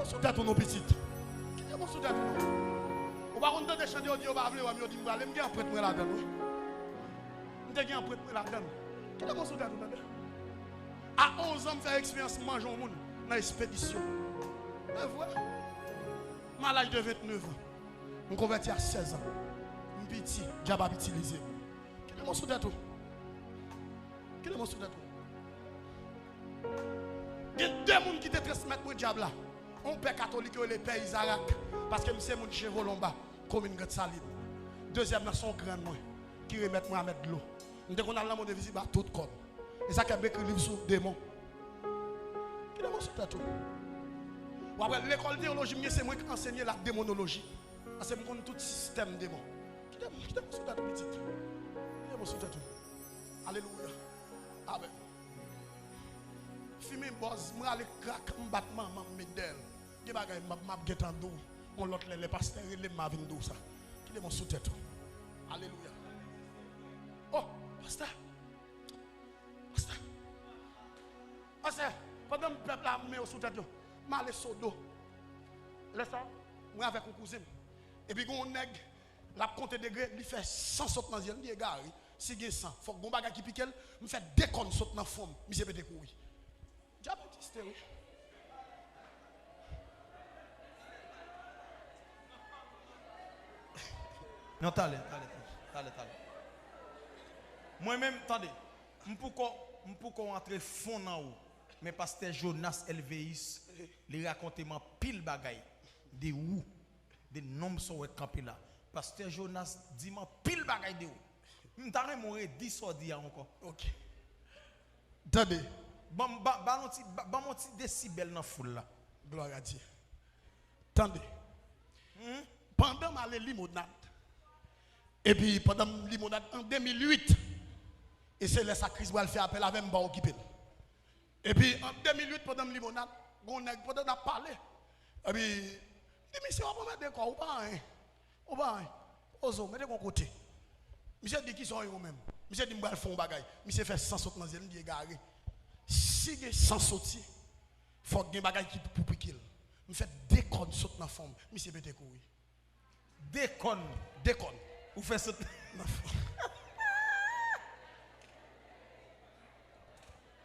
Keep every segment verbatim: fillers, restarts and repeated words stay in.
sou tèt ou non, pitit. Kite bon sou tèt ou non. Ou pa konn tande chan yo di yo pa vle wè m, yo di m prale, m gen anprent mwen ladan l, wi. M te gen anprent mwen ladan l. Kite bon sou tèt ou, tande. A onz an, m fè eksperyans manje yon moun nan espedisyon. E vre. M a laj de vennèf an. M konvèti a sèz an. M piti, dyab ap itilize m. Kite mwen sou tèt ou. Kite mwen sou tèt ou. Gen de moun ki te transmèt mwen dyab la. Yon pè katolik yo rele pè Izarak, paske m se moun Chevolonba, komin Grande Saline. Dezyèm nan se yon grann mwen ki remèt mwen a mèt dlo. M te konn al nan Mondevizit ba tout kò m. E sa k fè m ekri liv sou demon. Kite mwen sou tèt ou. W ap wè lekòl teyoloji m ye, se mwen k ansenye la demonoloji. Paske m konn tout sistèm demon. Kite, kite mwen sou tèt ou, pitit. Kite mwen sou tèt ou. Alelouya. Amèn. Fimen bòz, m rale krak, m bat manman m, m met dèyè l. Gen bagay m ap, m ap gentan di w. Yon lòt lè, lè pastè rele m, m a vin di w sa. Kite mwen sou tèt ou. Alelouya. Oh, pastè. Pastè. Pastè, pandan m pèp la ap men yo sou tèt yo, m ale Sodo. Lè sa, mwen avèk yon kouzen m. Epi gen yon nèg, l ap konte degre, li fè san sot nan zye l, li egare. Si gen san, fòk gon bagay ki pike l. M fè de kòn sot nan fwon m, misye pete kouri. Dyab egziste, wi. Non, talè, talè, talè, talè, talè. Mwen menm, tande, m poko, m poko rantre fon nan ou, men pastè Jonas Elveis, li rakonte m anpil bagay de ou, de nonm sa w wè k kanpe la. Pastè Jonas di m anpil bagay de ou. M ta renmen w redi sa w di a ankò. Ok. Tande. Ban m, ba, ba yon ti, ba, ban m yon ti desibèl nan foul la. Gloire à Dieu. Tande. Hmm? Pandan m ale Limonad, epi pandan m Limonad an de mil uit, e se lè sa Kris pral fè apèl avè m, m pa okipe l. Epi an de mil uit, pandan m Limonad, gon nèg, pandan n ap pale, epi m di misye, w ap anmède kò w, ou pa anyen. Ou pa anyen. Poze w, mete w yon kote. Misye di, kisa w ye ou menm? Misye di, m pral fè yon bagay. Misye fè san sot nan zye l, m di, egare. Si gen san soti, fòk gen bagay ki pou pike l. M fè de kòn sot nan fwon m. Misye pete kouri. De kòn. De kòn. Ou fè sot nan fwon.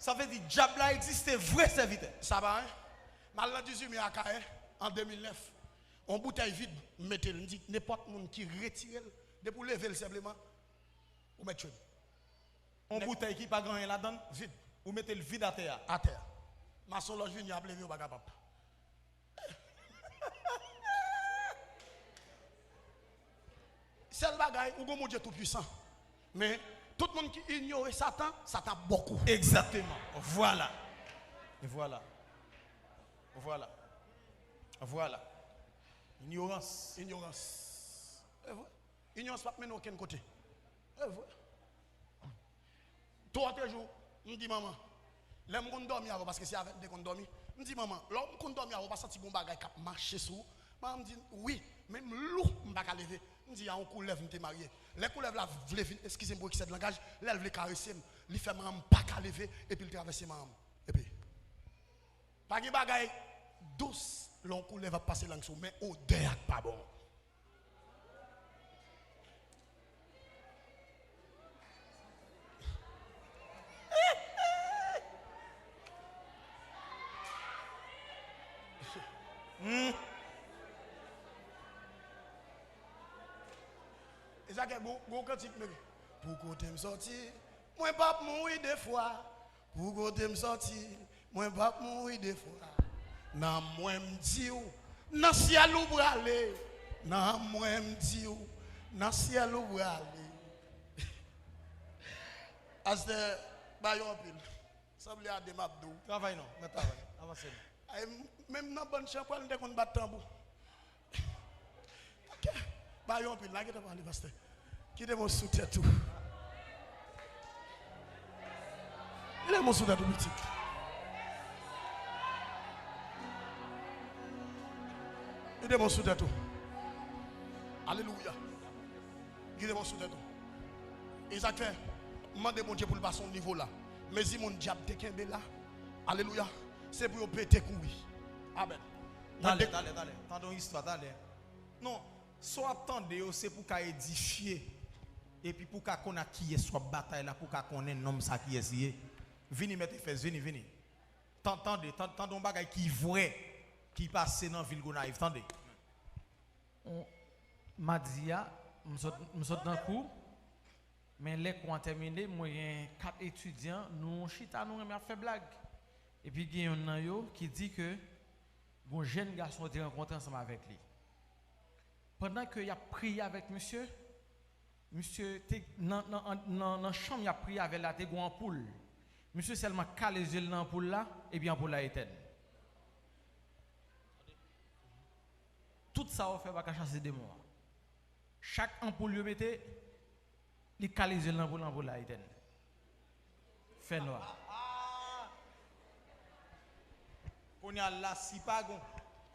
Sa vle di, dyab la egziste vre, sèvitè. Sa pa anyen. M al nan dizuit me Akayè an de mil nèf. Yon boutèy vid, m mete l. M di, nenpòt moun ki retire l, depi w leve l senpleman, ou mèt tchwe m. Yon boutèy ki pa gen anyen ladan l? Vid. Ou mete l vid atè a? Atè a. Masonlòj vini ap leve, yo pa kapab. Sèl bagay, ou gon Bondye toupwisan. Men, tout moun ki inyore Satan, Satan ap ba w kou. Egzakteman. Vwala. E vwala. Vwala. Vwala. Inyorans. Inyorans. E vre. Inyorans p ap mennen okenn kote. E vre. Twò de jou, m di manman, lè m konn dòmi avè w, paske se avè l m te konn dòmi, m di, manman, lè m konn dòmi avè w, pa santi gon bagay k ap mache sou ou? Manman m di, wi, men m lou, m pa ka leve. M di, a yon koulèv m te marye. Lè koulèv la vle vin, eskize m pou eksè de langaj, lè l vle karese m, li fè manman m pa ka leve, epi l travèse manman m. Epi, pa gen bagay dous lè yon koulèv ap pase lang sou ou, men odè a k pa bon. Hmm. E sa ke gon, gon kantik mwen. Pou kote m sòti, mwen p ap mouri de fwa. Pou kote m sòti, mwen p ap mouri de fwa. Nanm mwen m di w, nan syèl ou prale. Nanm mwen m di w, nan syèl ou prale. Pastè, ba yo anpil. Sanble a de m ap di w. Travay non, mèt travay. Avanse non. Ay, m, menm nan bann chanpwèl, m te konn bat tanbou. Ok. Ba yo anpil, la gentan pale, pastè. Kite mwen sou tèt ou. Kite mwen sou tèt ou, pitit. Kite mwen sou tèt ou. Alelouya. Kite mwen sou tèt ou. E sa k fè, m mande Bondye pou l pase yon nivo la. Mezi moun dyab te kenbe la. Alelouya. Se pou yo pete kouri. Amèn. Talè, talè, talè. Tande yon istwa, talè. Non, sa w ap tande yo, se pou ka edifye. Epi pou ka konn ak kiyès w ap batay la, pou ka konnen nonm sa kiyès li ye. Vini, Mèt Efèz, vini, vini. Tan-, tande, tan-, tande yon bagay ki vrè, ki pase nan vil Gonayiv, tande. On, madi a, m sot, m sot nan kou, men lè kou an tèmine, mwen gen kat etidyan, nou chita, nou renmen ap fè blag. Epi gen yonn nan yo ki di ke gon jèn gason te rankontre ansanm avèk li. Pandan ke y ap priye avèk misye, misye te nan, nan, nan, nan chanm y ap priye avè l la, te gon anpoul. Misye sèlman kale zye l nan anpoul la, epi anpoul la etèn. Tout sa yo fè pa ka chase demon an. Chak anpoul yo mete, li kale zye l nan anpoul, anpoul la etèn. Fè nwa. Kounye a la, si pa gon,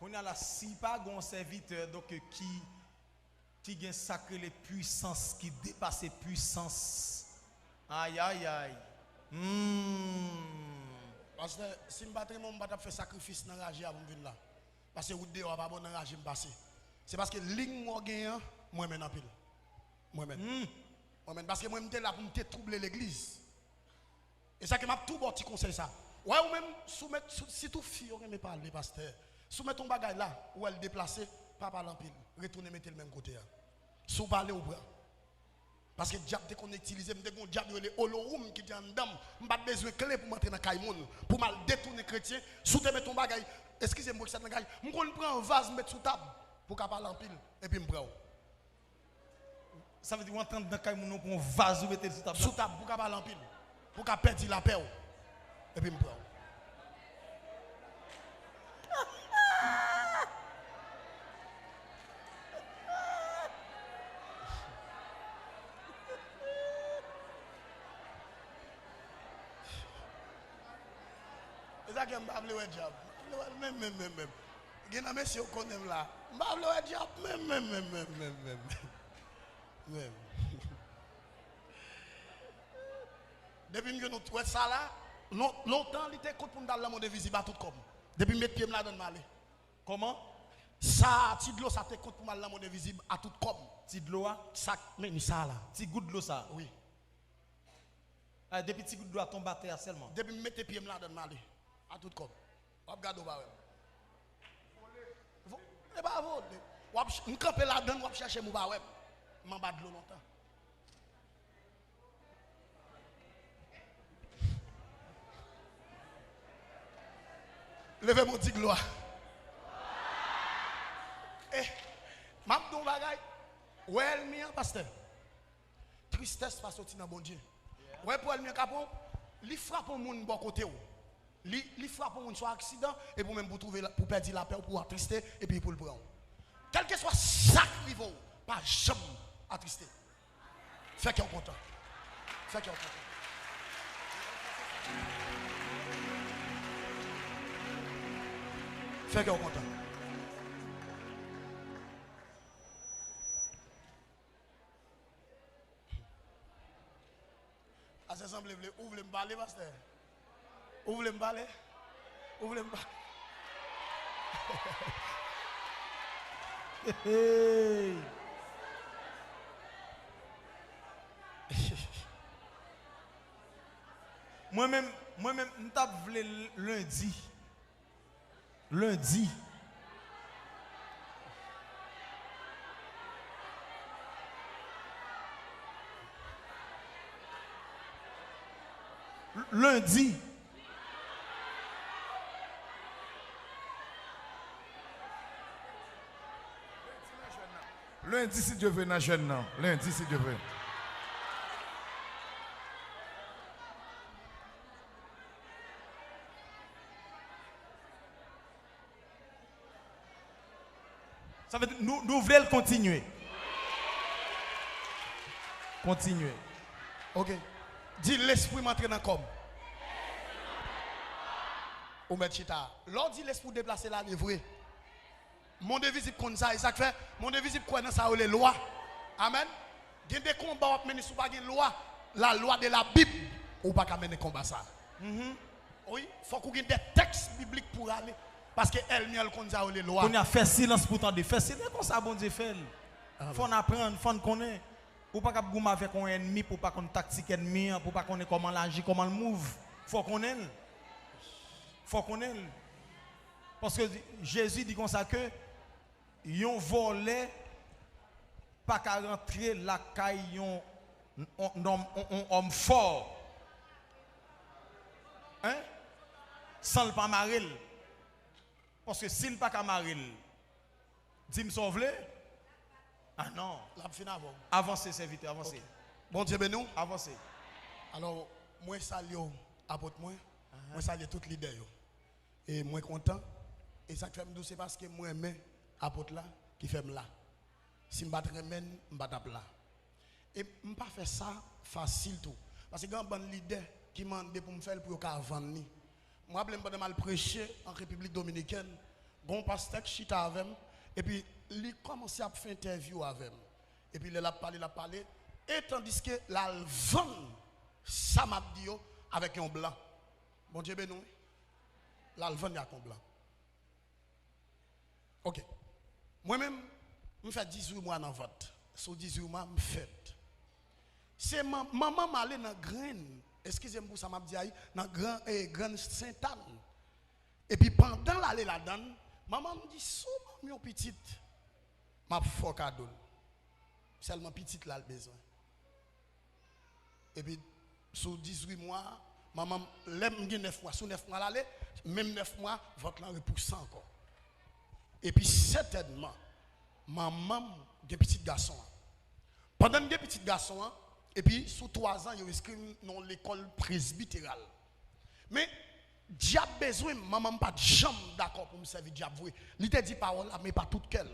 kounye a la, si pa gon sèvitè, donk, ki, ki gen sa k rele pwisans, ki depase pwisans. Ay, ay, ay. Hmm. Pastè, si m pa t renmen w, m pa t ap fè sakrifis nan raje a pou m vin la. Paske wout deyò a pa bon, nan raje m pase. Se paske liy mwen genyen an, m renmen l anpil. M renmen l. Hmm. M renmen l. Paske mwen, m te la pou m te twouble legliz. E sa ke m ap tou ba w ti konsèy sa. Wè ou menm, si w mèt, si, sitou fi yo renmen pale, pastè. Si w mèt yon bagay la, ou wè l deplase, pa pale anpil. Retounen mete l menm kote a. Si w pale, ou pran. Paske dyab te konn itilize m, m te gen yon dyab yo rele Olorum ki te anndan m. M pa t bezwen kle pou m antre nan kay moun, pou m al detounen kretyen. Si w te mete yon bagay, eskize m pou ekstèt langaj, m konn pran yon vaz, m met sou tab pou w ka pale anpil, epi m pran w. Sa vle di w antre anndan kay moun, ou pran yon vaz, ou mete l sou tab la? Sou tab, pou w ka pale anpil. Pou w ka pèdi lapè w. Epi m pran w. E sa ke m pa vle wè dyab. M pa vle wè l menm, menm, menm, menm. Gen nan mesye yo konnen m la. M pa vle wè dyab menm, menm, menm, menm, menm, menm. Menm. Depi m jwenn yon twèt sa la, lon-, lontan li te kont pou m t al nan Monde Invisible a tout kò m. Depi m met pye m ladan l, m ale. Kòman? Sa, ti dlo sa te kont pou m al nan Monde Invisible a tout kò m. Ti dlo a? Sa k meni sa la. Ti gout dlo sa? Wi. Ah, depi ti gout dlo a tonbe atè a sèlman. Depi m mete pye m ladan l, m ale. A tout kò m. W ap gade, w pa wè m. Vo-, e pa vole. W ap ch-, m kanpe ladan l, w ap chèche m, ou pa wè m. M anba dlo lontan. Leve men w, di glwa. E, m ap di w yon bagay. Wè ènmi an, pastè. Tristès pa soti nan Bondye. Wè pou ènmi an ka pran w, li frape yon moun bò kote w. Li, li frape yon moun swa aksidan, epi ou menm pou twouve la, pou pèdi lapè w, pou w atriste, epi pou l pran w. Kèlkeswa sa k rive w, pa janm atriste. Fè kè w kontan. Fè kè w kontan. Fè kè w kontan. Pastè sanble vle, ou vle m pale, pastè? Ou vle m pale? Ou vle m pale? Hey! Mwen menm, mwen menm, m t ap vle l-, lendi. Lendi. Lendi. Lendi, si Dye vle, nan jèn nan. Lendi, si Dye vle. Sa vle di, nou, nou vle l kontinye. Kontinye. Ok. Di, lespri m antre nan kò m. Ou mèt chita. Lè w di lespri w deplase l ale vre. Monde Invisible konn sa, e sa k fè Monde Invisible kwè nan sa yo rele lwa. Amèn. Gen de konba w ap mennen, si w pa gen lwa, la loi de la Bible, ou pa ka mennen konba sa. Mhm. Wi, fòk ou gen de tèks biblik pou rale. Paske ènmi an l konn sa yo rele lwa. Kounye a, fè silans pou tande. Fè silans, e konsa Bondye fè l. Fò n aprann, fò n konnen. Ou pa kab goumen avèk yon ènmi pou w pa konn taktik ènmi an, pou w pa konnen kòman l aji, kòman l move. Fò w konnen l. Fò w konnen l. Paske Jezi di konsa ke yon vòlè pa ka rantre lakay yon, yon, yon, yon, yon òm fò, en, san l pa mare l. Paske si l pa ka mare l, di m sa w vle. Ah non. L ap fin avè w. Avanse, sèvitè, avanse. Ok. Bondye beni w. Avanse. Alò, mwen salye w, apot mwen. Mwen salye tout lidè yo. E mwen kontan. E sa k fè m di w, se paske m renmen apot la ki fè m la. Si m pa t renmen l, m pa t ap la. E m pa fè sa fasil tou. Paske gen yon bann lidè ki mande pou m fè l pou yo ka vann li. M raple m pandan m al preche an Repiblik Dominikèn, gen yon pastè k chita avè m, epi li kòmanse ap fè entèvyou avè m. Epi lè l ap pale, l ap pale, e tandiske l al vann sa m ap di yo avèk yon blan. Bondye beni w, wi. L al vann li ak yon blan. Ok. Mwen menm, m fè dizuit mwa nan vant. Sou dizuit mwa, m fèt. Se man-, manman m ale nan grenn, eskize m pou sa m ap di a, wi, nan gran, eh, grenn Sentàn. Epi pandan l ale ladan l, manman m di, "Si w ban m yon pitit, m ap fè w kado l. Sèlman pitit la l bezwen." Epi, sou dizuit mwa, manman m, lè m gen nèf mwa, sou nèf mwa l ale, menm nèf mwa, vant lan repouse ankò. Epi, sètènman, manman m gen pitit gason an. Pandan m gen pitit gason an, epi sou twazan, yo enskri m nan yon lekòl presbiteral. Men, dyab bezwen m, manman m pa t janm dakò pou m sèvi dyab vre. Li te di pawòl la, men pa tout kè l.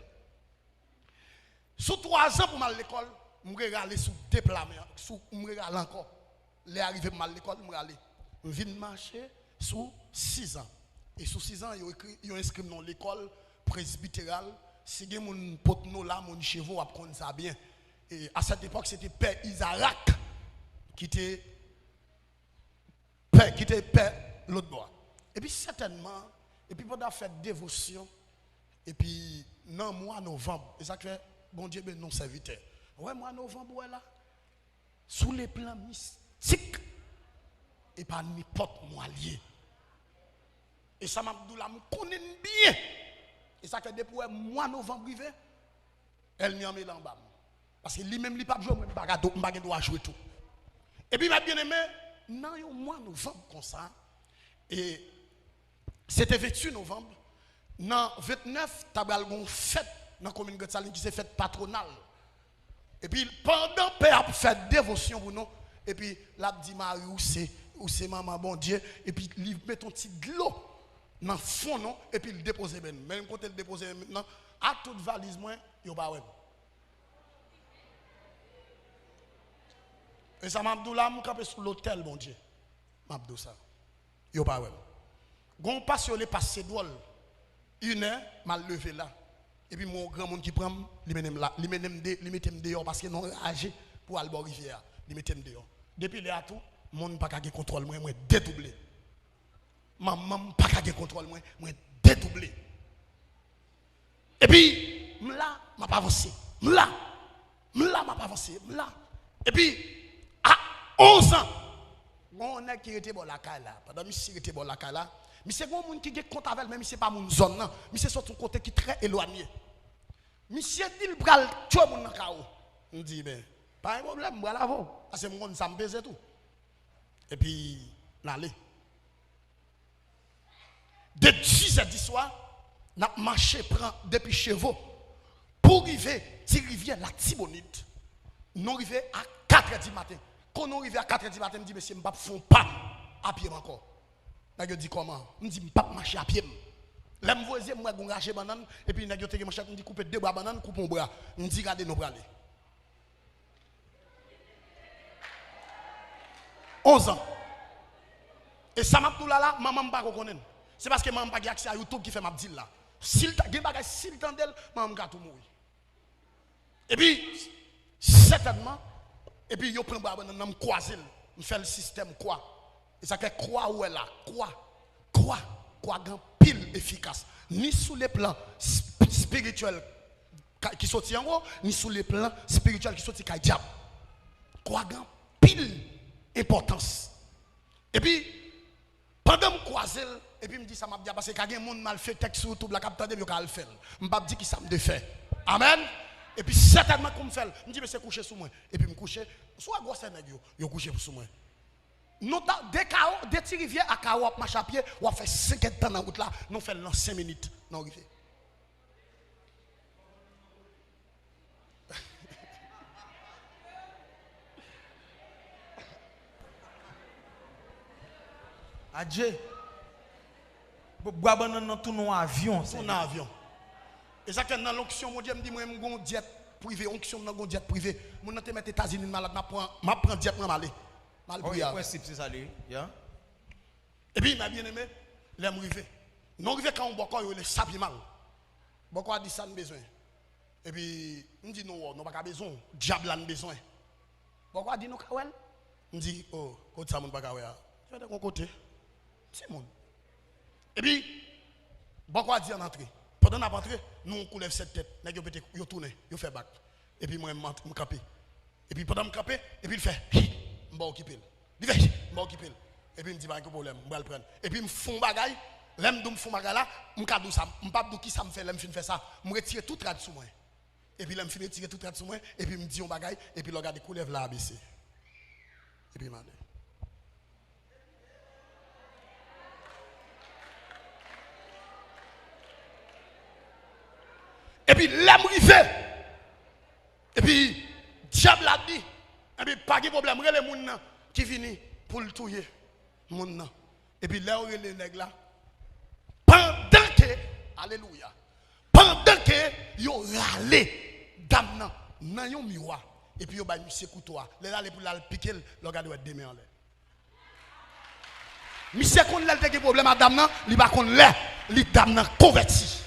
Sou twazan pou m al lekòl, m rerale sou de pla men an, sou, m rerale ankò. Lè a rive pou m al lekòl, m rale. M vin mache sou sizan. E sou sizan, yo ekri, yo enskri m nan lekòl presbiteral. Si gen moun Potno la, moun Chevon, w ap konn sa byen. E a sèt epòk, se te pè Izarak ki te pè, ki te pè lòt bò a. Epi sètènman, epi pandan fèt devosyon, epi nan mwa novanm, e sa k fè Bondye beni yon sèvitè. Wè mwa novanm, wè la, sou le plan mistik, e pa nenpòt mwa l ye. E sa m ap di w la, m konnen l byen. E sa k fè depi w wè mwa novanm rive, ènmi an mele anba m. Paske li menm li p ap jwe, mwen m pa ka do-, m pa gen dwa jwe tou. Epi, mè byeneme, nan yon mwa novanm konsa, e se te venntuit novanm, nan ventnèf, ta pral gen yon fèt nan komin Grandsalin ki se fèt patwonal. Epi, pandan pè a ap fè devosyon pou nou, epi l ap di, "Mari, ou se, ou se manman Bondye," epi li mete yon ti dlo nan fwon nou, epi l depoze men l. Men kote l depoze men l nan, ak tout valiz mwen, yo pa wè m. E sa m ap di w la, m kanpe sou lotèl Bondye. M ap di w sa. Yo pa wè m. Gon pas yo le pas se dwòl. Inè, m al leve la. Epi m wè yon granmoun ki pran m, li mennen m la, li mennen m de, li mete m deyò paske nan raje pou al bò rivyè a. Li mete m deyò. Depi lè a tou, moun pa ka gen kontwòl mwen, mwen dedouble. Manman m pa ka gen kontwòl mwen, mwen dedouble. Epi, m la, m ap avanse. M la, m la, m ap avanse. M la. Epi, a onz an, gon yon nèg ki rete bò lakay la. Pandan misye rete bò lakay la, misye gon moun ki gen kont avè l, men misye pa moun zòn nan. Misye soti yon kote ki trè elwanye. Misye di l pral tchwe moun nan kawo. M di, "Ben, pa gen pwoblèm, m pral avè w." Paske m konn sa m peze tou. Epi, n ale. De dizè di swa, n ap mache pran depi Chevo pou rive Ti Rivyè, Latibonit. Nou rive a katrè di maten. Kon nou rive a katrè di maten, m di, "Mesye, m p ap fè yon pa apye m ankò." Nèg yo di, "Kòman?" M di, "M p ap mache apye m." Lè m voye zye m, m wè gon raje bannann, epi nèg yo te gen manchèt, m di, "Koupe de bra bannann, koupe yon bra." M di, "Gade, nou prale." Onz an. E sa m ap di w la la, manman m pa ko konnen l. Se paske manman m pa gen aksè a YouTube ki fè m ap di l la. Si l ta gen bagay, si l tande l, manman m ka tou mouri. Epi, sètènman, epi yo pran bwa bannann nan, m kwaze l. M fè l sistèm kwa. E sa k fè kwa ou wè la. Kwa. Kwa. Kwa gen anpil efikas, ni sou le plan sp- espirityèl ka- ki soti anwo, ni sou le plan espirityèl ki soti kay dyab. Kwa gen anpil enpòtans. Epi, pandan m kwaze l, epi m di sa m ap di a, paske ka gen moun malfektè k sou YouTube la k ap tande m, yo ka al fè l. M p ap di ki sa m te fè. Amèn. Epi sètènman kou m fè l, m di mesye kouche sou mwen. Epi m kouche, sou a gwosè nèg yo, yo kouche sou mwen. Nou ta, de kawo, de Ti Rivyè a Kawo ap mache a pye, w ap fè senk èdtan nan wout la, nou fè l nan senk minit, nou rive. Adje. Bwa bannann nan tounen yon avyon. Tounen yon avyon. E sa k fè nan lonksyon Bondye, m di mwen, m gon dyèt prive, onksyon m nan gon dyèt prive. Moun nan te mèt Etazini, m malad, m ap pran, m ap pran dyèt mwen, m ale. M al priye avè l. Prensip, se sa li ye. Epi, mè byeneme, lè m rive. Nou rive kan yon bòkò, yo rele Sapyemal. Bòkò a di sa n bezwen. Epi, m di nou, wè, nou pa ka bezwen w. Dyab la n bezwen. Bòkò a di nou ka wè l. M di, o, kote sa moun pa ka wè a? Yo te gon kote. Timoun. Epi, bòkò a di ann antre. Pandan n ap antre, nou yon koulèv sèt tèt. Nèg yo pete, yo tounen, yo fè bak. Epi mwen, m ant- m kanpe. Epi pandan m kanpe, epi l fè, hi, m pa okipe l. Li fè, hi, m pa okipe l. Epi m di, pa gen pwoblèm, m pral pran l. Epi m fè yon bagay, lè m di w m fè yon bagay la, m ka di w sa, m p ap di w ki sa m fè lè m fin fè sa. M retire tout rad sou mwen. Epi lè m fin retire tout rad sou mwen, epi m di yon bagay, epi lè w gade koulèv la a bese. Epi m ale. Epi lè m rive, epi dyab la di, epi pa gen pwoblèm, rele moun nan ki vini pou l touye moun nan. Epi lè yo rele nèg la, pandan ke, alelouya, pandan ke yo rale dam nan nan yon miwa, epi yo bay misye kouto a, lè l ale pou l al pike l, lè w gade w wè de men anlè. Misye konn lè l te gen pwoblèm a dam nan, li pa konn lè li dam nan konvèti.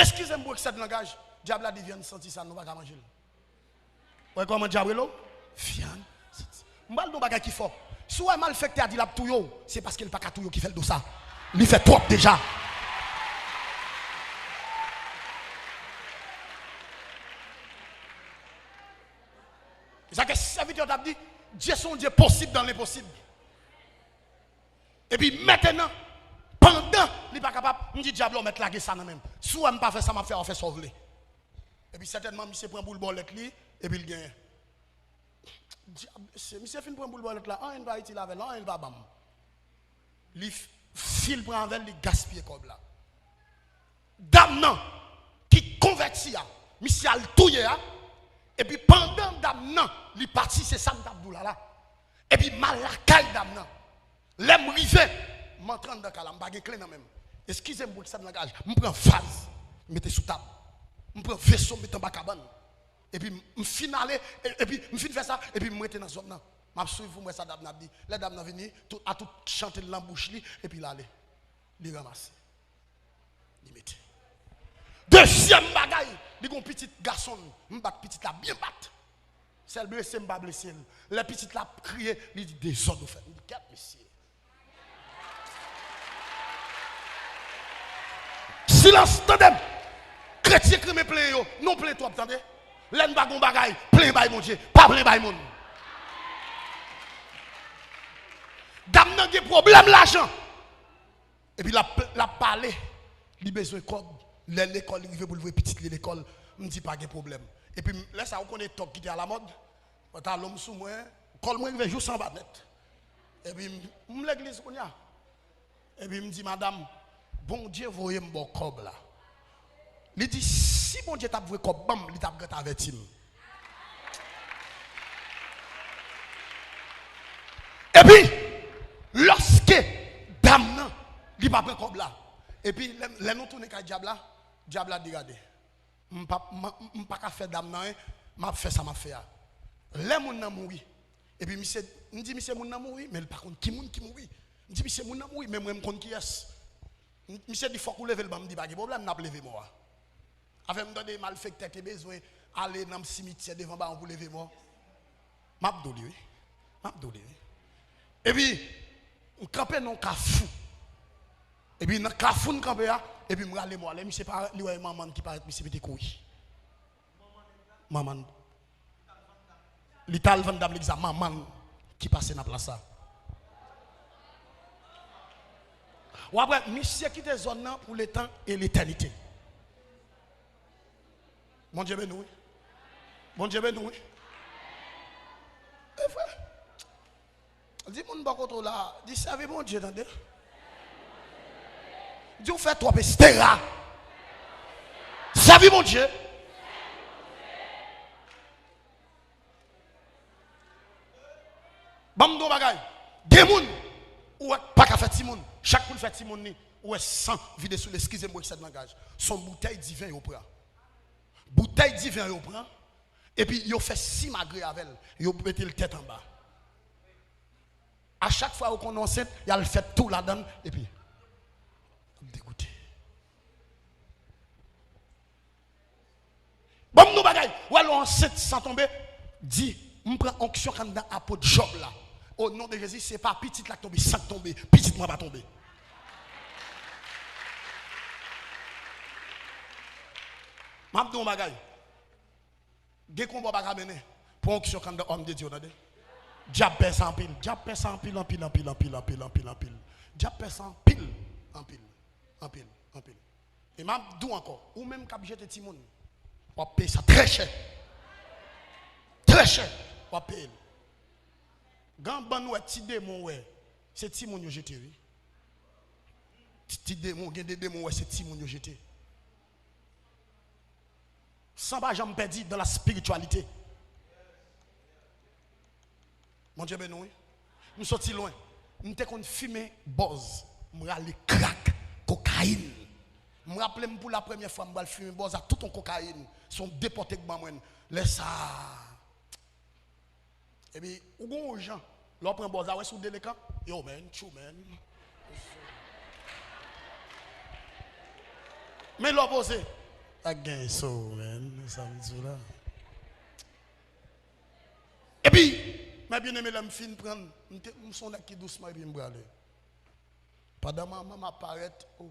Eskize m pou eksè de langaj, dyab la di vyann santi sa nou pa ka manje l. Wè kòman dyab rele w? Vyann santi. M pral di w bagay ki fò. Si w wè malfektè a di l ap touye w, se paske l pa ka touye w ki fè l di w sa. Li fè twòp deja. E sa ke sèvitè yo t ap di, Dye se yon Dye posib dan lenposib. Epi mentenan, pandan li pa kapab, m di dyab la, w mèt lage sa nan men m. Si w wè m pa fè sa m ap fè a, w fè sa w vle. Epi sètènman, misye pran boul bòlèt li, epi l genyen. Dyab, se, misye fin pran boul bòlèt la, anyen pa itil avè l, anyen l pa ban m. Li f- fil pran avè l, li gaspiye kòb la. Dam nan ki konvèti a, misye al touye a, epi pandan dam nan li pati, se sa m t ap di w la la. Epi m al lakay dam nan. Lè m rive, m antre anndan kay la, m pa gen kle nan men m. Eskize m pou eksè de langaj, m pran vaz, m mete sou tab. M pran veso, m mete anba kabann. Epi m fin ale, e- epi m fin fè sa, epi m rete nan zòn nan. M ap swiv pou m wè sa dam nan ap di. Lè dam nan vini, tout, a tout chante l nan bouch li, epi l ale. Li ranmase. Li mete. Dezyèm bagay, li gon pitit gason l. M bat pitit la byen bat. Sèl blese m pa blese l. Lè pitit la ap kriye, li di dezòd ou fè. M di kèt mesye. Silans, tande m. Kretyen k renmen plenyen yo, nou plenyen twòp, tande. Lè n pa gon bagay, plenyen bay Bondye, pa plenyen bay moun. Dam nan gen pwoblèm lajan. Epi l ap, l ap pale, li bezwen kòb. Lè lekòl, li rive pou l voye pitit li lekòl, m di pa gen pwoblèm. Epi m- lè sa a, ou konnen tòg ki te alamòd, pantalon m sou mwen, kòl mwen rive jous anba nèt. Epi m- m legliz kounye a. Epi m di madanm, Bondye voye m ba w kòb la. Li di, si Bondye t ap voye kòb ban m, li t ap gentan avèti m. Epi, lòske dam nan, li pa pran kòb la. Epi, lè, lè nou tounen kay dyab la, dyab la di gade. M pa, m, m pa ka fè dam nan anyen, m ap fè sa m ap fè a. Lè moun nan mouri, epi misye, m di misye moun nan mouri, men l pa konn ki moun ki mouri. M di misye moun nan mouri, men mwen m konn kiyès. M- Misye di fòk ou leve l ban m, m di pa gen pwoblèm, n ap leve mò a. Afè m tande malfektè te bezwen ale nan simityè devan bawon pou leve mò. M ap di w li wi. M ap di w li wi. Epi, M kanpe nan yon kafou. Epi nan kafou m kanpe a, epi m rale mò a. Lè misye parèt, li wè manman ki parèt, misye mete kouri. Manman, li t al vann dam legliz la, manman ki pase nan plas la. W ap wè, misye kite zòn nan pou letan e letènite. Bondye beni w, wi. Bondye beni w, wi. E vre. Di moun bò kote w la, di sèvi Bondye, tande. Di w fè twòp estera. Sèvi Bondye. Ban m di w yon bagay. Gen moun, ou wè k pa ka fè timoun. Chak kou l fè timoun li, ou wè san vide sou li. Eskize m pou eksè de langaj. Se yon boutèy diven yo pran. Boutèy diven yo pran, epi yo fè simagre avè l. Yo mete l tèt anba. A chak fwa yo konn ansent, y al fè tou ladan l, epi ap degoute. Ban m di w bagay, w al ansent san tonbe, di, m pran onksyon k anndan apot Jòb la. O non de Jezi, se pa pitit la k tonbe, san k tonbe, pitit mwen pa tonbe. M ap di w yon bagay. Gen konba w pa ka mennen. Pran onksyon k anndan òm de Dye yo, tande. Dyab pè sa anpil. Dyab pè sa anpil, anpil, anpil, anpil, anpil, anpil, anpil. Dyab pè sa anpil, anpil, anpil, anpil. E m ap di w ankò, ou menm k ap jete timoun, w ap peye sa trè chè. Trè chè, w ap peye l. Gen bann ou wè ti demon ou wè, se timoun yo jete, wi. Ti, ti demon, gen de demon ou wè, se timoun yo jete. San pa janm pèdi dans la spiritualité. Bondye beni w, wi. M soti lwen. M te konn fimen bòz. M rale krak, kokayin. M raple m pou la premyè fwa m pral fimen bòz ak tout yon kokayin. Se yon depòte k ban mwen l. Lè sa a, epi, ou gon yon jan. Lè w pran bòz la, wè si w delekan. Yo, man, tchou, man. Men lè w poze, ak gen so, man. Sa m di w la. Epi, men byeneme, lè m fin pran l, m te, m se yon nèg ki dousman, epi m prale. Pandan manman m ap parèt, o,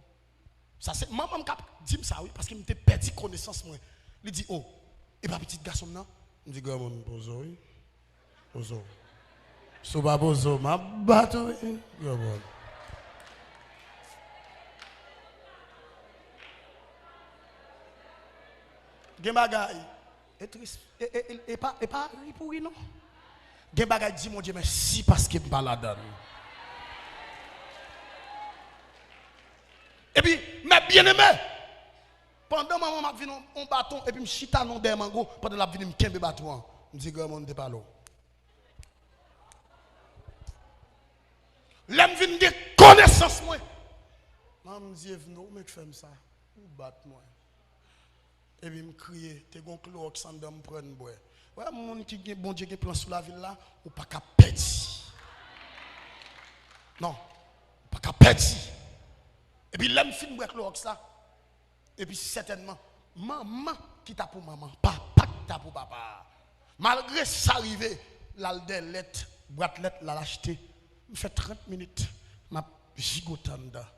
sa se manman m k ap di m sa, wi, paske m te pèdi konesans mwen. Li di, o, e pa pitit gason m nan? M di, granmoun, poze w, wi. Poze w. Si w pa poze w, m ap bat ou, wi, granmoun. Gen bagay, e tris, e, e, e, e pa, e pa ri pou ri, non. Gen bagay, di Bondye mèsi paske m pa ladan l. Epi, men byeneme, pandan manman m ap vin yon, yon baton, epi m chita nan dèyè mango, pandan l ap vini, m kenbe baton an. M di, granmoun, m te pale w. Lè m vin gen konesans mwen, manman m di, Evno, ou menm k fè m sa, ou bat mwen. Epi m kriye, te gon klowòks anndan m pran m bwè. Wè, moun ki gen, Bondye gen plan sou lavi l la, ou pa ka pèdi. Non, ou pa ka pèdi. Epi lè m fin bwè klowòks la, epi sètènman, manman ki ta pou manman, papa ki ta pou papa a. Malgre sa rive, l al dèyè lèt, bwat lèt, l al achte. M fè trant minit, m ap jigote anndan.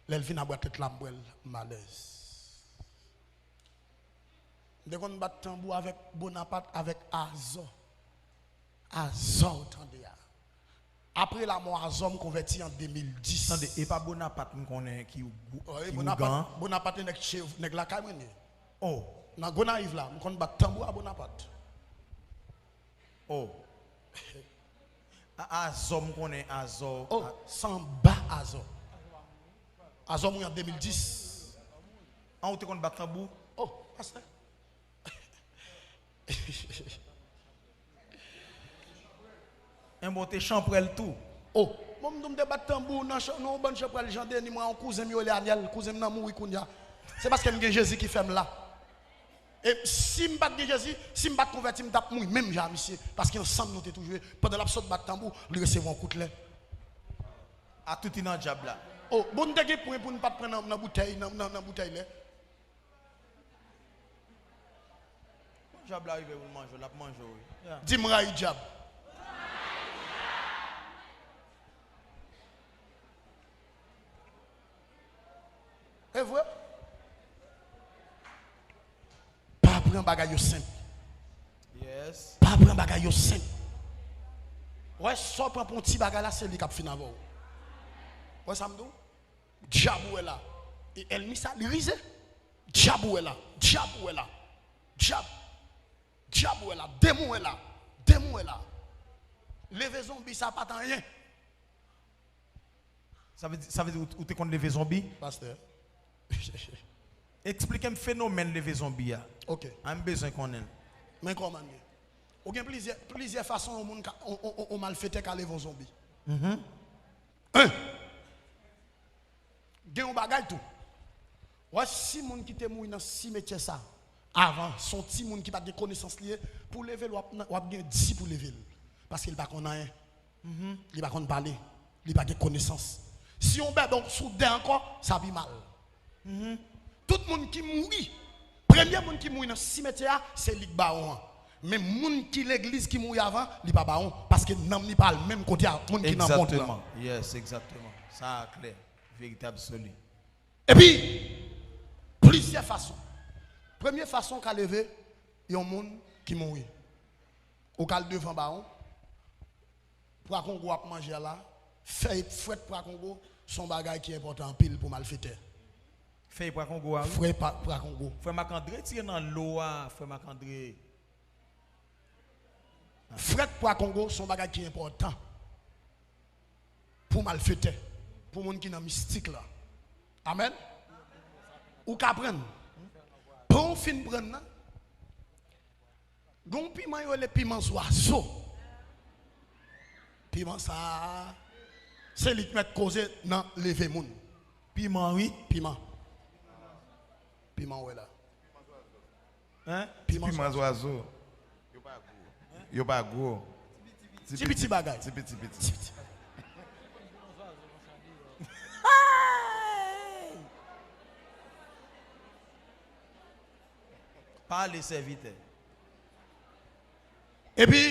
Lè l vin a bwat lèt la, m bwè l, m alèz. M te konn bat tanbou avèk Bonapat, avèk Azò. Azò, w tande a. Apre lanmò Azò, m konvèti an de mil dis. Tande, e pa Bonapat m konnen ki ou-, ki ougan. Bonapat, Bonapat e nèg che-, nèg lakay mwen ye. Oh. Nan Gonayiv la, m konn bat tanbou a Bonapat. Oh. A, Azò, m konnen Azò. Oh, a- Sanba Azò. Azò mouri an de mil dis. An, ou te konn bat tanbou? Oh, pastè. Enben, w te chanpwèl tou. Oh, bon, m di w m te bat tanbou nan chan-, nan yon bann chanpwèl Jan Deni, mwen, yon kouzen m yo rele Anyèl, kouzen m nan mouri kounye a. Se paske m gen Jezi ki fè m la. E si m pa t gen Jezi, si m pa t konvèti, m t ap mouri menm jan a misye. Paske ansanm nou te toujou ye. Pandan l ap sot bat tanbou, li resevwa yon kout lè. A touti nan dyab la. Oh, bon, n te gen pwen pou n pa t pran nan, nan boutèy, nan, nan, nan boutèy lè. Dyab la rive pou l manje w, l ap manje w, wi. Yeah. Di m rayi dyab. E vre? Pa pran bagay yo senp. Yes. Pa pran bagay yo senp. Wè, sa w pran pou yon ti bagay la, se li k ap fin avè w. Wè sa m di w? Dyab ou wè la. E ènmi sa, li rize. Dyab ou wè la. Dyab ou wè la. Dyab. Dyab ou wè la. Demon wè la. Demon wè la. Leve zonbi sa pa t anyen. Sa vle di, sa vle di ou, ou te konn leve zonbi? Pastè. Eksplike m fenomèn leve zonbi a. Ok. A, m bezwen konnen l. Men kòman l ye. Ou gen plizyè, plizyè fason yon moun ka, on, on, on, on malfetè ka leve yon zonbi. Mhm. En. Gen yon bagay tou. Wè, si moun ki te mouri nan simetyè sa, avan, se yon timoun ki pa t gen konesans li ye, pou leve l, w ap, w ap gen di pou leve l. Paske li pa konn anyen. Mhm. Li pa konn pale. Li pa gen konesans. Si yon bèbè w soudè ankò, sa pi mal. Mhm. Tout moun ki mouri, premye moun ki mouri nan simetyè a, se li k bawon an. Men moun ki legliz ki mouri avan, li pa bawon, paske nanm li pa al menm kote a moun ki nan mond lan. Egzakteman. Yes, egzakteman. Sa a klè. Verite absoli. Epi, plizyè fason. Premye fason w ka leve yon moun ki mouri. Ou ka al devan bawon, pwa kongo w ap manje a la, fèy frèt pwa kongo, se yon bagay ki enpòtan anpil pou malfetè. Fèy pwa kongo a, wi. Frè pa, pwa kongo. Frè Marc André tire nan lo a, frè Marc André. Frèt pwa kongo se yon bagay ki enpòtan pou malfetè, pou moun ki nan mistik la. Amèn. Ou ka prann. Pran w fin prann nan. Gen yon piman yo rele piman zwazo. Piman sa a, se li k mèt koze nan leve moun. Piman, wi. Piman. Piman w wè la. Hein? Piman zwazo. Yo pa gwo. Yo pa gwo. Ti piti bagay. Ti piti piti. Ti piti bagay. Hey! Pale, sèvitè. Epi,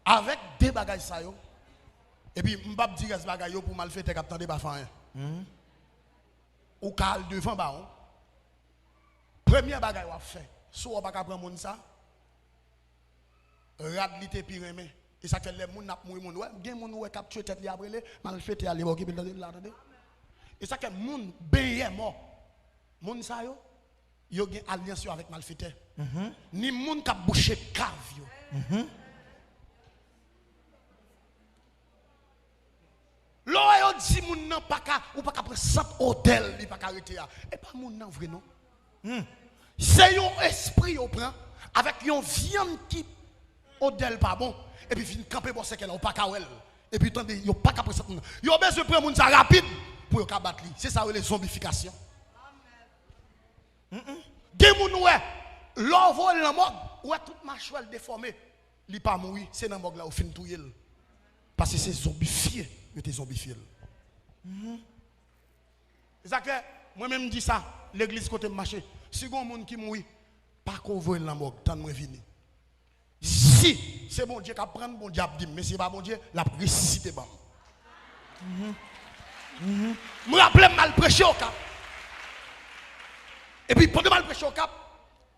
avèk de bagay sa yo, epi m p ap di rès bagay yo pou malfetè k ap tande pa fè anyen. Mhm. Ou ka al devan bawon. Premye bagay w ap fè, si w pa ka pran moun sa, rad li te pi renmen. E sa k fè lè moun ap mouri, moun wè, gen moun ou wè k ap tchwe tèt li ap rele, malfetè ale bò ki pi l tande l la, tande. E sa k fè moun benyen mò. Moun sa yo, yo gen alyans yo avèk malfetè. Mhm. Ni moun k ap bouche kav yo. Mhm. Lè w wè yo di moun nan pa ka, ou pa ka pran sant odè l, li pa ka rete a. E pa moun nan vre non. Hmm. Se yon espri yo pran avèk yon vyann ki odè l pa bon, epi vin kanpe bò sèkèy la, ou pa ka wè l. Epi tande, yo pa ka pran sant moun nan. Yo bezwen pran moun sa rapid pou yo ka bat li. Se sa yo rele zonbifikasyon. Mm-mm. Gen moun ou wè, lè w voye l nan mòg, ou wè tout machwè l defòme. Li pa mouri, se nan mòg la yo fin touye l. Paske se zonbifye, yo te zonbifye l. Mhm. Se sa k fè, mwen menm m di sa, legliz kote m mache, si gon moun ki mouri, pa ko voye l nan mòg, tann mwen vini. Si se Bondye k ap pran l, Bondye ap di m, men si se pa Bondye, l ap resisite ban m. Mhm. Mhm. M raple m al preche Okap. Epi pandan m al preche Okap,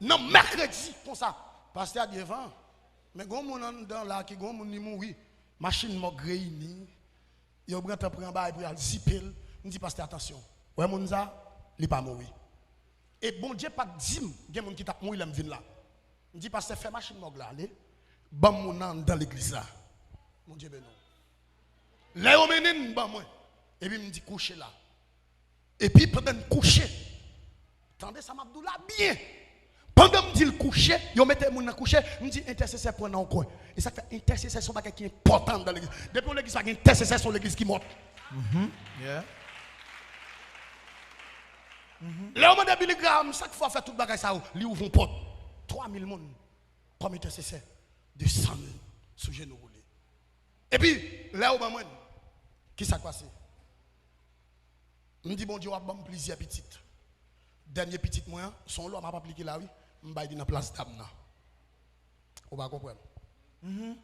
nan mèkredi, konsa, pastè a di, Evan, men gon moun anndan la ki gon moun li mouri, machin mòg reyini, yo pran tan pran bagay pou y al zipe l. M di pastè, atansyon, wè moun sa, li pa mouri. E Bondye pa t di m gen moun ki t ap mouri lè m vin la. M di pastè, fè machin mòg la ale, ban m moun nan anndan legliz la. Bondye beni w. Lè yo mennen l ban mwen, epi m di kouche la. Epi pandan n kouche, tande sa m ap di w la byen. Pandan m di l kouche, yo mete moun nan kouche, m di entèsesè pran nan yon kwen. E sa k fè entèsesè se yon bagay ki enpòtan anndan legliz. Depi yon legliz pa gen entèsesè, se yon legliz ki mò. Mhm. Yeah. Mhm. Lè yo mande Billy Graham sa k fè w fè tout bagay sa yo, li ouvri yon pòt. Twa mil moun kòm entèsesè desann sou jenou pou li. Epi, lè yo ban mwen, ki sa k pase? M di Bondye w ap ban m plizyè pitit. Dènye pitit mwen an, se yon lwa m ap aplike la wi, m bay li nan plas dam nan. Ou pa konprann? Mhm.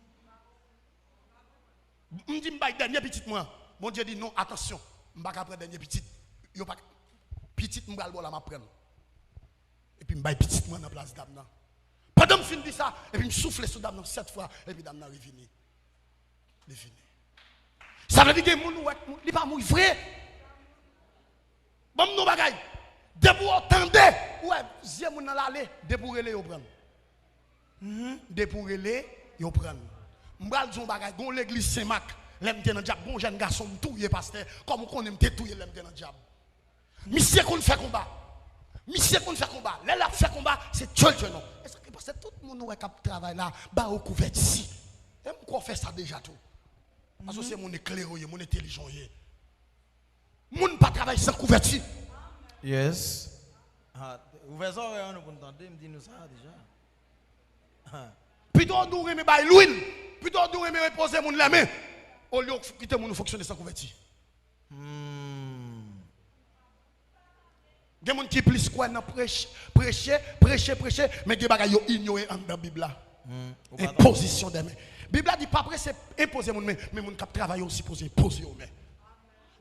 M di m bay dènye pitit mwen an. Bondye di non, atansyon, m pa ka pran dènye pitit. Yo pa, pitit m pral ba w la, m ap pran l. Epi m bay pitit mwen nan plas dam nan. Pandan m fin di sa, epi m soufle sou dam nan sèt fwa, epi dam nan revini. Li vini. Sa vle di gen moun ou wè, li pa mouri vre. Ban m di w bagay. Depi w tande, ou wè zye moun nan l ale, depi w rele, yo pran l. Mhm. Depi w rele, yo pran l. M pral di w yon bagay, gon legliz Sen Mak, lè m te nan djab, gon jèn gason m touye pastè, kòm ou konnen m te touye lè m te nan djab. Misye konn fè konba. Misye konn fè konba. Lè l ap fè konba, se tchòl tchòl non. E sa ki pase tout moun ou wè k ap travay la, ba yo kouvèti. E m kwè w fè sa deja tou. Paske se moun eklere w ye, moun entèlijan w ye. Moun pa travay san kouvèti. Yes. Ah, ouvè zòrèy an nou pou n tande, m di nou sa deja. Ah. Pito w di w renmen bay lwil, pito w di w renmen repoze moun lè men, olye w kite moun ou fonksyone san kouvèti. Hmm. Gen moun ki plis kwè nan preche, preche, preche, preche, men gen bagay yo inyore anndan Bib la. Hmm. Ou pa enpozisyon de men. Bib la di pa prese enpoze moun men, men moun k ap travay yo sipoze enpoze yo men.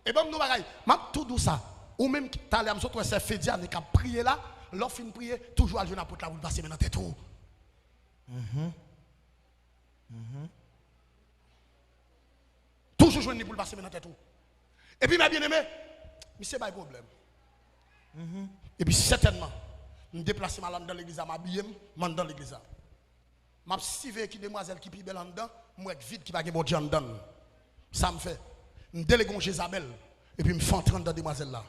E ban m di w bagay, m ap tou di w sa. Ou menm ki, talè a m sot wè sè Fediane k ap priye la, lè w fin priye, toujou al jwenn apot la pou l pase men nan tèt ou. Mhm. Mhm. Toujou jwenn li pou l pase men nan tèt ou. Epi, mè byeneme, misye bay pwoblèm. Mhm. Epi, sètènman, m deplase m al anndan legliz la, m abiye m, m anndan legliz la. M ap siveye ki demwazèl ki pi bèl anndan, m wè k vid, ki pa gen Bondye anndan l. Sa m fè? M delege yon Jezabèl, epi m fè antre anndan demwazèl la.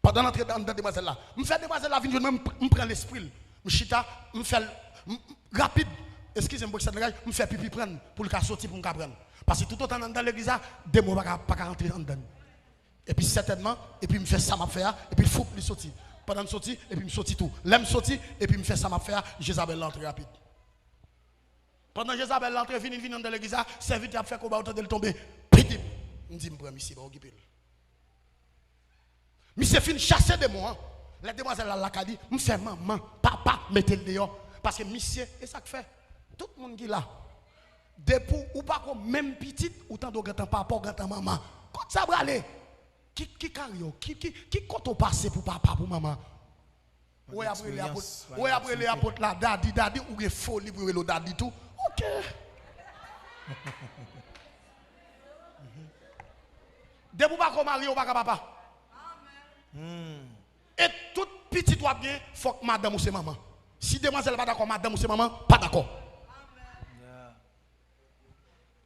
Pandan l antre anndan demwazèl la, m fè demwazèl la vin jwenn mwen, m, m pran lespri l. M chita, m fè l, m, m, rapid, eskize m pou ekstrè langaj, m fè pipi pran l pou l ka soti, pou m ka pran l. Paske toutotan l anndan legliz la, demon pa ka, pa ka rantre anndan l. Epi sètènman, epi m fè sa m ap fè a, epi foup, li soti. Pandan m soti, epi m soti tou. Lè m soti, epi m fè sa m ap fè a, Jezabèl la antre rapid. Pandan Jezabèl la antre, vini, vini anndan legliz la, sèvitè ap fè konba, ou tande l tonbe. Pidim! M di, m pran misye, pa okipe l. Misye fin chase demon an. Lè demwazèl la lakay li, m fè manman, papa mete l deyò. Paske misye, e sa k fè. Tout moun ki la, depi w pa ko menm pitit, ou tande w gentan papa, w gentan manman. Kot sa prale? Ki, ki karye w? Ki, ki, ki kote w pase pou papa, pou manman? Ou wè y ap rele apot, ou wè y ap rele apot la dadi, dadi, ou gen foli pou yo rele w dadi tou. Ok. Depi w pa ko marye, ou pa ka papa. Hmm. E tout pitit w ap gen, fòk madanm ou se manman. Si demwazèl pa dakò, madanm ou se manman, pa dakò. Yeah.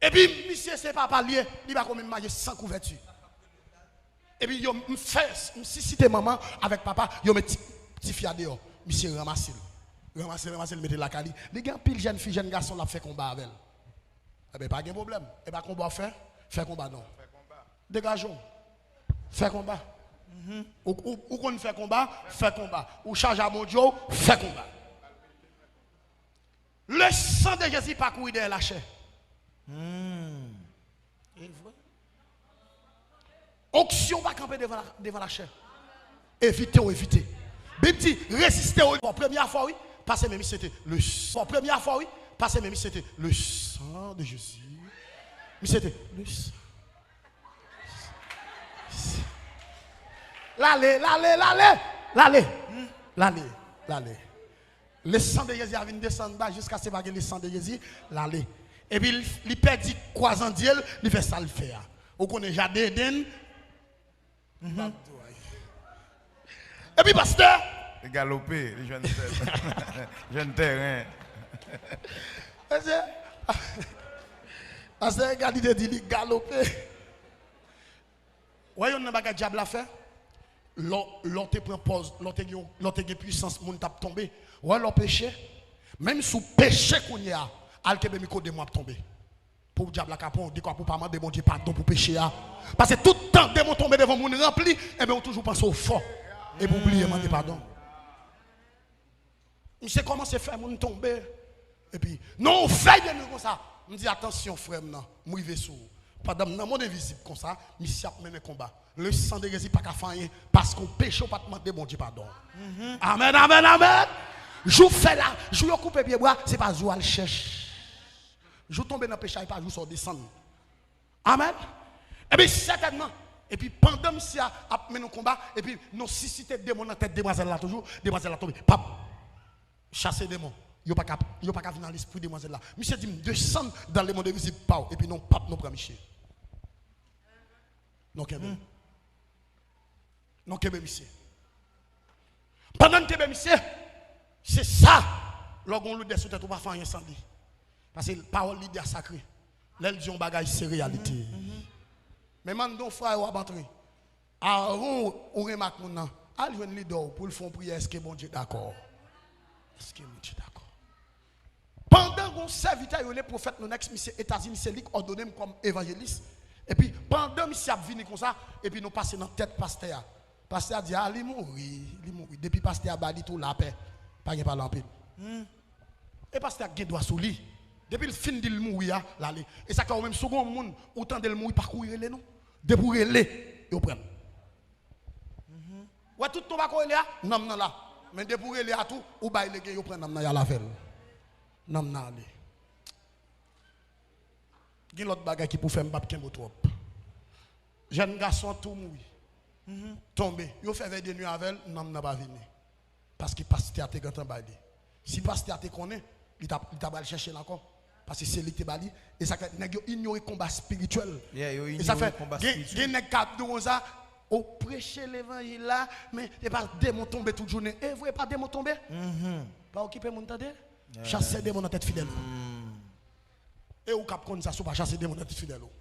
Epi misye se papa l ye, li pa ko menm mache san kouvèti. Epi yo, m fè, m sisite manman avèk papa, yo met ti, tifi a deyò. Misye ranmase l. Ranmase l, ranmase l, mete l lakay li. Li gen anpil jèn fi, jèn gason, l ap fè konba avè l. Ebyen, pa gen pwoblèm. E pa konba w fè? Fè konba non. Degaje w. Fè konba. Mhm. Ou, ou, ou konn fè konba? Fè konba. Ou chaje a Bondye w, fè konba. Le sang de Jésus pa kouri dèyè lachè. Hmm. E vre. Onksyon pa kanpe devan la, devan lachè. Evite w evite. Bib di, reziste w. Bon, premye fwa, wi, pase men misye te le sang. Bon, premye fwa, wi, pase men misye te le sang de Jésus. Misye te le sang. Lale, lale, lale, lale, lale, lale. Le sang de Jésus a vin desann ba jiskaske pa gen le sang de Jésus, l ale. Epi li, li pèdi kwazandye l, li fè sa l fè a. Ou konnen jaden Eden. Mhm. Epi pastè. Li galope, li jwenn tè-, jwenn tèren. Pastè, pastè Edgar, li te di li galope. Wè yonn nan bagay dyab la fè? Lè w, lè w te pran pòz, lè w te gen, lè w te gen pwisans, moun t ap tonbe. Wè lè w peche, menm si w peche kounye a, al kenbe mikwo, demon ap tonbe. Pou dyab la ka pran w dekwa pou w pa mande Bondye padon pou peche a. Paske tout tan demon tonbe devan moun ranpli, ebyen ou toujou panse w fò. Epi w bliye mande padon. Misye kòmanse fè moun tonbe. Epi, nan yon vèy de nwi konsa, m di, atansyon, frè m nan, m rive sou ou. Pandan m nan mond envizib konsa, misye ap mennen konba. Le sang de Jésus pa ka fè anyen, paske w peche, w pa t mande Bondye padon. Mhm. Amèn, amèn, amèn. Jou fè la, jou yo koupe pye bwa, se pa jou al chèch. Jou tonbe nan peche a, e pa jou sa w desann. Amèn. Epi sètènman, Epi pandan misye a ap mennen yon konba, epi nou sisite demon nan tèt demwazèl la toujou, demwazèl la tonbe. Pap! Chase demon. Yo pa ka, yo pa ka vin nan lespri demwazèl la. Misye di m, "Desann dan lemonn envizib pa w." Epi non, pap, nou pran misye. Nou kenbe l. Nou kenbe misye. Pandan n kenbe misye, se sa, lè w gen yon lidè sou tèt ou, pa fè anyen san li. Paske pawòl lidè a sakre. Lè l di yon bagay, se reyalite. Men m ann di yon fwa w ap antre. Avan w, ou renmen ak moun nan, al jwenn lidè w pou l fè yon priyè, èske Bondye dakò? Èske Bondye dakò? Pandan gon sèvitè yo rele pwofèt nou nèks, misye Etazini, se li k òdone m kòm evanjelis. Epi pandan misye ap vini konsa, epi nou pase nan tèt pastè a. Pastè a di, "A, li mouri, li mouri." Depi pastè a ba li tou lapè, pa gen pale anpil. E pastè a gen dwa sou li. Depi l fin di l mouri a, l ale. E sa k fè ou menm, si w gen yon moun, ou tande l mouri, pa kouri rele non. Depi w rele, yo pran l. Wè tout non pa ko rele a, nanm nan la. Men depi w rele a tou, ou bay lege, yo pran nanm nan y al avè l. Nanm nan ale. Gen lòt bagay ki pou fè m p ap kenbe w twòp. Jèn gason an tou mouri. Tonbe. Yo fè vèy de nwi avè l, nanm nan pa vini. Paske pastè a te gentan bay li. Si pastè a te konnen, li ta, li ta pral chèche l ankò. Paske se li ki te ba li. E sa k fè nèg yo inyore konba espirityèl. Yeah, yo inyore konba espirityèl. E sa fè gen, gen nèg k ap di w konsa, "Ou preche levanjil la, men e pa demon tonbe tout jounen." E vre, e pa demon tonbe. Pa okipe moun, tande. Chase demon nan tèt fidèl ou. E ou k ap konn sa si w pa chase demon nan tèt fidèl ou.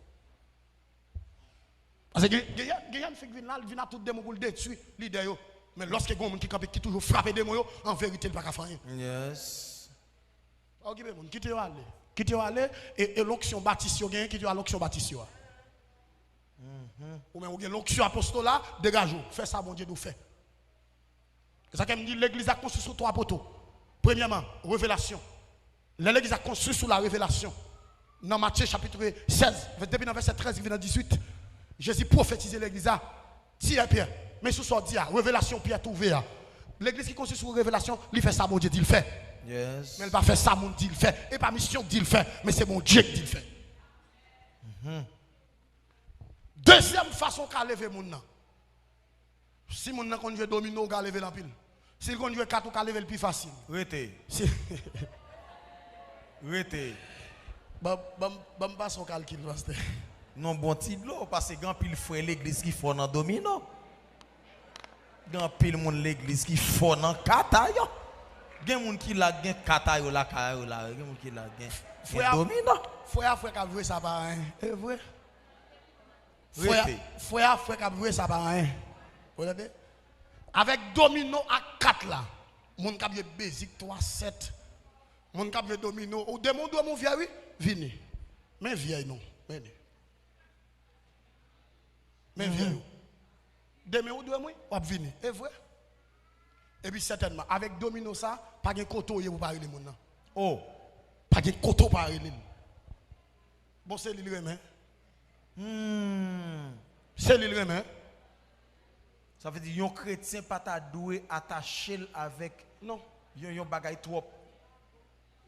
Paske gen, gen, gen, gen fi k vin la, l vin ak tout demon pou l detwi lidè yo. Men lòske gen yon moun ki kanpe, ki toujou frape demon yo, an verite, li pa ka fè anyen. Yes. Pa okipe moun, kite yo ale. Kite yo ale, e, e lonksyon batis yo genyen, kite yo al onksyon batis yo a. Ou menm, ou gen lonksyon apostola, degaje w. Fè sa Bondye di w fè. E sa k fè m di legliz la konstwi sou twa poto. Premyèman, revelasyon. Lè legliz la konstwi sou la revelasyon, nan Matye chapit sèz, depi nan vèsè trèz rive nan dizuit, Jezi pwofetize legliz la, di Pyè, "Men sou sa w di a, revelasyon Pyè twouve a." Legliz ki konstwi sou revelasyon, li fè sa Bondye di l fè. Yes. Men l pa fè sa moun di l fè. E pa misyon k di l fè, men se Bondye k di l fè. Dezyèm fason w ka leve moun nan. Si moun nan konn jwe domino, ou ka leve l anpil. Si l konn jwe kat, ou ka leve l pi fasil. Rete. Si... Rete. Ban, ban, ban m pase yon kalkil, pastè. Non, bon ti dlo, paske gen anpil frè legliz ki fò nan domino. Gen anpil moun legliz ki fò nan kat a yo. Gen moun ki la gen kat a yo lakay yo la, gen moun ki la gen, gen domino. Frè a, frè k ap jwe sa pa anyen. E vre. Frè a, frè a, frè k ap jwe sa pa anyen. Ou tande? Avèk domino ak kat la, moun k ap jwe bezik twa sèt, moun k ap jwe domino, ou demon dwe mou vyè, wi, vini. Men vyè nou, men li. Men vyè yo. Demen ou dwe mou, w ap vini. E vre? Epi sètènman, avèk domino sa, pa gen kote w ye pou pa rele moun nan. Oh. Pa gen kote w pa rele l. Bon, se li l renmen. Hmm. Se li l renmen. Sa vle di yon kretyen pa ta dwe atache l avèk... Non. Yon, yon bagay twòp.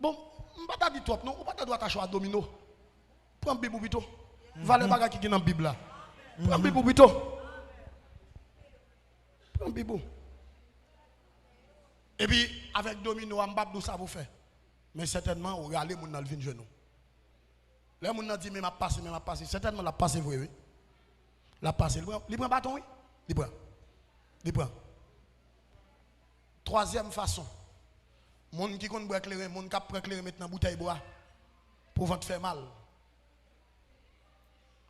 Bon, m pa ta di twòp non, ou pa ta dwe atache w a domino. Pran Bib ou pito. Valè bagay ki gen nan Bib la. Pran Bib ou pito. Pran Bib ou. Epi, avèk domino a, m p ap di w sa pou fè. Men sètènman, ou rale moun nan, l vin jwenn ou. Lè moun nan di, "Men m ap pase, men m ap pase," sètènman, l ap pase vre, wi. L ap pase. Li pran, li pran baton, wi. Li pran. Li pran. Twazyèm fason. Moun ki konn bwè kleren, moun k ap pran kleren met nan boutèy bwa pou vant fè mal.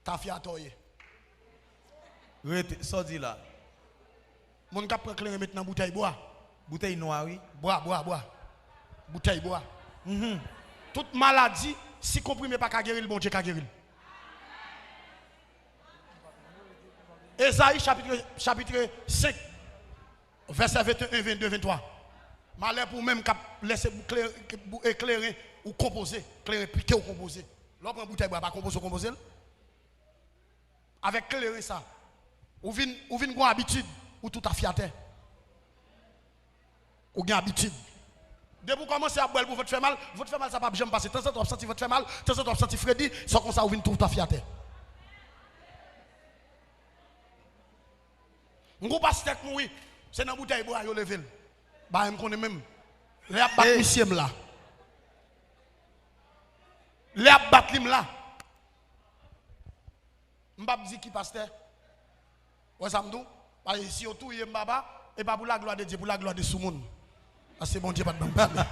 Tafyatò ye. Rete, sa w di la? Moun k ap pran kleren met nan boutèy bwa. Boutèy nwa, wi. Bwa, bwa, bwa. Boutèy bwa. Mhm. Tout maladi, si konprime pa ka geri l, Bondye ka geri l. Ezayi chapit, chapit senk, vèsè venteyen, venndde, venntwa. Malè pou ou menm k ap lèse bou-, kleren, bou-, e kleren ou konpoze, kleren pike ou konpoze. Lè w pran boutèy bwa, pa konpoze w konpoze l. Avèk kleren sa, ou vin, ou vin gon abitid, ou tou tafyatè. Ou gen abitid. Depi w kòmanse ap bwè l pou vant fè mal, vant fè mal sa p ap janm pase. Tanzantan w ap santi vant fè mal, tanzantan w ap santi fredi, sa konsa ou vin tou tafyatè. M gon pastè k mouri, se nan boutèy bwa yo leve l. Bagay m konnen menm. Lè y ap bat misye m la. Lè y ap bat li m la. M p ap di ki pastè. Wè sa m di w? Paske si yo touye m, papa, e pa pou laglwa de Dye, pou laglwa de soumoun. Paske Bondye pa t ban m pale.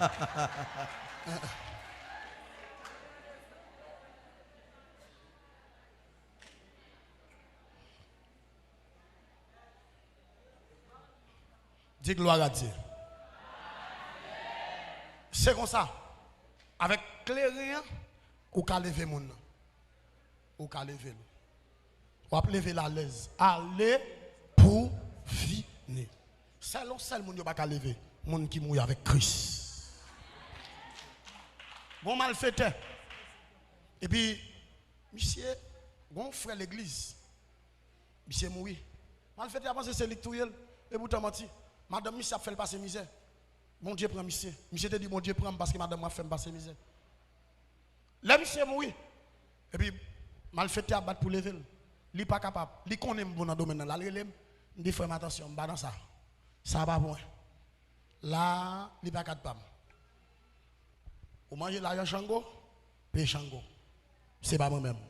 Di glwa a Dye. Se konsa, avèk kleren an, ou ka leve moun nan. Ou ka leve l. W ap leve l alèz. Ale pou vini. Sèl yon sèl moun yo pa ka leve, moun ki mouri avèk Kris. Gon malfetè. Epi, misye, gon frè legliz. Misye mouri. Malfetè a panse se li k touye l. Epoutan manti. Madanm misye ap fè l pase mizè. Bondye pran misye. Misye te di Bondye pran m paske madanm mwen ap fè m pase mizè. Lè misye mouri, epi malfetè a bat pou leve l. Li pa kapab. Li konnen m bon nan domèn nan. L al rele m. M di frè m, atansyon, m pa nan sa. Sa pa pou mwen. La, li pa kad pa m. Ou manje lajan Chango, peye Chango. Se pa mwen menm.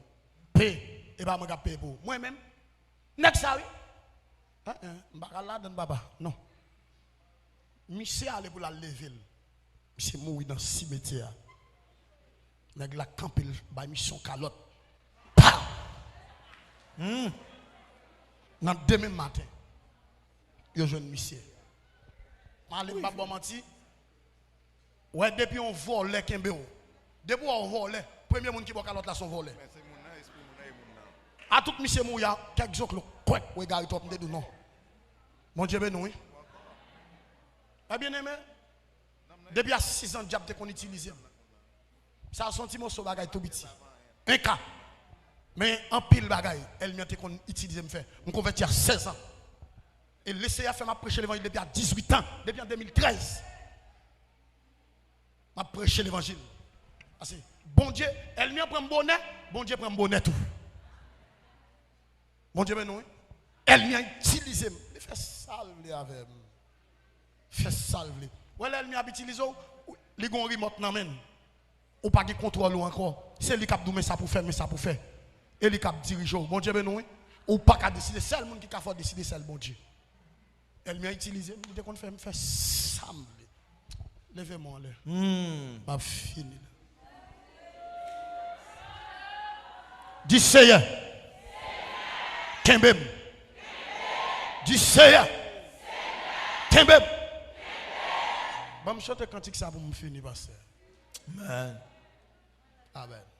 Peye, e pa mwen k ap peye pou ou. Mwen menm, nèg sa wi. An, an, m pa ka ladann papa. Non. Misye ale pou l al leve l. Misye mouri nan simetyè a. Nèg la kanpe l bay misye yon kalòt. Pa! Hmm. Nan demen maten, yo jwenn misye. M ale, m p ap ba w manti. Wè, depi yon vòlè kenbe w, depi w wè yon vòlè, premye moun ki ba w kalòt la se yon vòlè. Men se moun nan, espri moun nan, e moun nan. A tout misye mouri a, kèk zoklo, kwèk, w egare twòp, m te di w non. Bondye beni w, wi. Mè byeneme, depi a sis an, dyab te konn itilize m. Sa a se yon ti moso bagay tou piti. En ka. Men anpil bagay, ènmi an te konn itilize m fè. M konvèti a sèz an. E le Seyè fè m ap preche levanjil depi a dizuit an, depi an de mil trèz. M ap preche levanjil. Paske Bondye, ènmi an pran m bonè, Bondye pran m bonè tou. Bondye beni w, wi. Ènmi an itilize m. Li fè sa l vle avè m. Fè sa l vle. Wè lè ènmi ap itilize w, li gon rimòt nan men l. Ou pa gen kontwòl ou ankò. Se li k ap di w men sa pou fè, men sa pou fè. E li k ap dirije w. Bondye beni w, wi. Ou pa ka deside. Sèl moun ki ka fè w deside, sèl Bondye. Ènmi an itilize m, li te konn fè m fè sa m vle. Leve men w anlè. M ap fini la. Di Seyè, kenbe m. Di Seyè, kenbe m. Ban m chante kantik sa pou m fini, pastè. Amen. Amen.